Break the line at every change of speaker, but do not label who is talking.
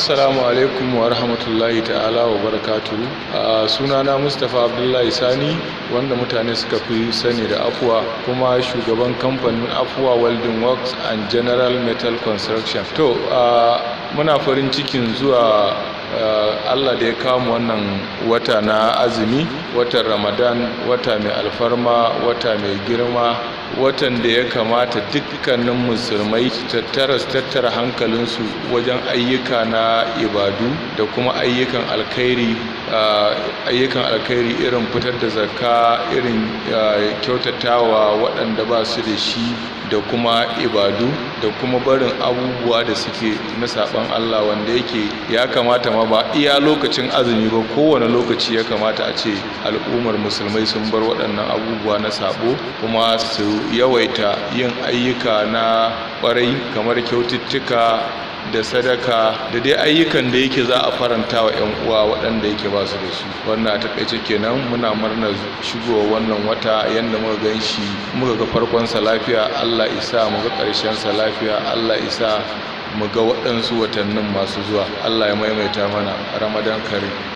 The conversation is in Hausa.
Assalamu alaikum wa rahmatullahi ta'ala wa barakatuhu. Sunana Mustapha Abdullahi Sani, wanda mutane suka fi sani da Afuwa, kuma shugaban kamfanin Afuwa Welding Works and General Metal Construction. To, muna farin cikin zuwa Allah da ya kawo wannan wata na azumi, watan Ramadan, wata mai alfarma, wata mai girma, watan da ya kamata dukkanin musulmai tattara tattara hankalinsu wajen ayyuka na ibadu da kuma ayyukan alkhairi, ayyukan alkhairi irin fitar da zakka, irin kyautatawa waɗanda ba su da shi, da kuma ibadu, da kuma barin abubuwa da suke na saɓon Allah, wanda yake ya kamata ma ba iya lokacin azumi ba, kowane lokaci ya kamata a ce al'ummar musulmai sun bar waɗannan abubuwa na sabo, kuma su yawaita yin ayyuka na ƙwarai kamar kyaututtuka da sadaka da dai ayyukan da yake za a faranta wa 'yan uwa waɗanda yake ba su da su. Wannan a takaice kenan. Muna murnar shigowa wannan wata, yadda muka gan shi, muka ga farkonsa lafiya. Allah isa mu ga ƙarshensa lafiya. Allah isa mu ga waɗansu watannin masu zuwa. Allah ya maimaita mana. Ramadan Karim.